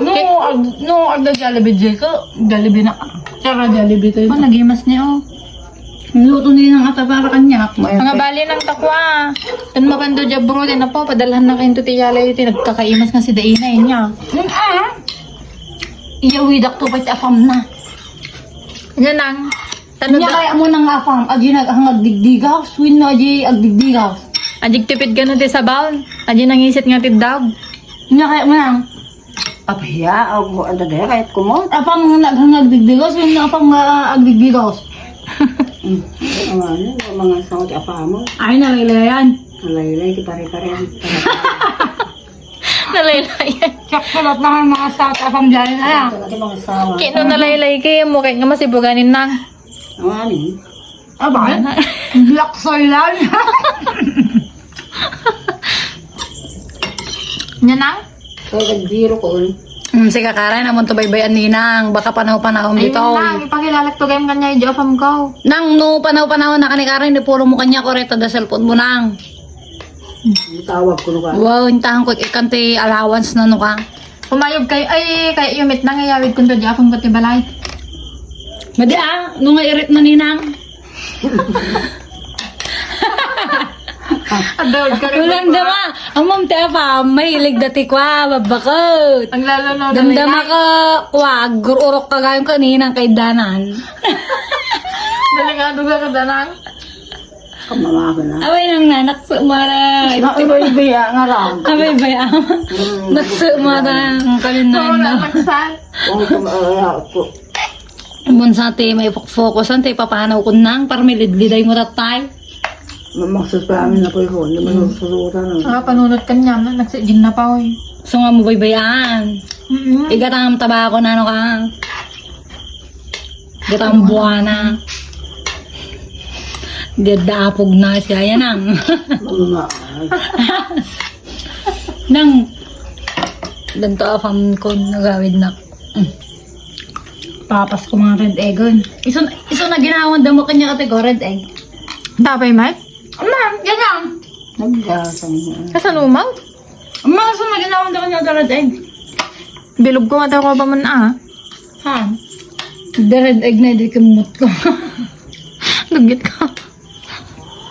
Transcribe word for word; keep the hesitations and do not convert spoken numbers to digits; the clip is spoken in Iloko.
No, ag, no, agda Jollibee, Jeko. Jollibee na. Tara, Jollibee tayo. Oh, nagimas niya, oh. Luto ni nang ata para kanya. Mga bali nang takwa. Tan mapando dia bro, din na po, padalhan na kayo ti yalay, ti nagkakaimas nga si Daina, yun niya. Mm, ah. Iyawidak to, pati afam na. Yan ang, ano Nya da- kaya mo nang afam, adi nag-, ang agdigdigaw, swin no adi agdigdigaw. Adig tipid ka no ti sabaw, adi nangisit nga ti daw. Nya kaya mo nang, Papahiya, ako, ano da, kahit kumot. Afam nga naghangag digdigos, yung afam nga agdigdigos. Mm. Ang ano, yung mga sangot, afam mo. Ay, nalaylayan. Nalaylay, ti pare-pare. Nalaylayan. Sakto lahat naman mga sangot, afam dyan, ah. Ito, ito mga sawa. Kino nalaylay kayo mo, kaya nga masibuganin nang. Ang ano, eh? Aba, black soy lang. Nya nang? Kaya nagbiro ko, eh. Mm, sige, Karen, amon to baybayan ni Nang. Baka panaw-panaw Ay, dito. Nang, ipakilalak to game kanya, yung afam ko. Nang, no, panaw-panaw na kani Karen, di puro mo kanya, koreta da cellphone mo, Nang. Itawag ko, no, ka? Wow, intahan ko, ikan ti allowance na, no, ka? Umayog kayo, ay, kaya yumit na, ngayawid kong dadya akong pati balay. Madi, ah, no nga irit na ni Nang. Adawid ka rin. Walang dama. Ang ma'am, ti apa, mahilig dati kwa, babakot. Ang lalo na Damdama nalilay. Ka, kwa, gururok ka gayong kaninang kay Danan. Delikado ka ka, Danan. Kamamaga na. Away nang nanak sa umara. Ay, baby, ah, nga lang. Abay, bay, ah. Mm. Naksa umara ang kalinan Oo, na. Naksa. Oo, kung, ah, ako. Mun sa ti may focus-an ti papanaw kun nang para may lidliday mo tatay. Mamaksus pa amin na po ikaw, hindi mo Mm. susurutan, ah. Ah, panunot ka niya, na, nagsigin na pa, oy. So nga mo baybayaan. Mm-mm. Igatam tabako na ano ka. Igatam buwana. Dadapog na siya, yan ang. Mama. Nang, danto a fan ko, nagawid na. Mm. Papas ko mga red egg, on. Iso, iso na ginawan da mo kanya kate ko, red egg. Tapay, Mike? Ama, yan lang. Naggasang na. Kasanumaw? Ama, iso na ginawan da kanya kate red egg. Bilog ko, mataw ko ba man, ah? Ha? The red egg na, di kimot ko. Dugit ka.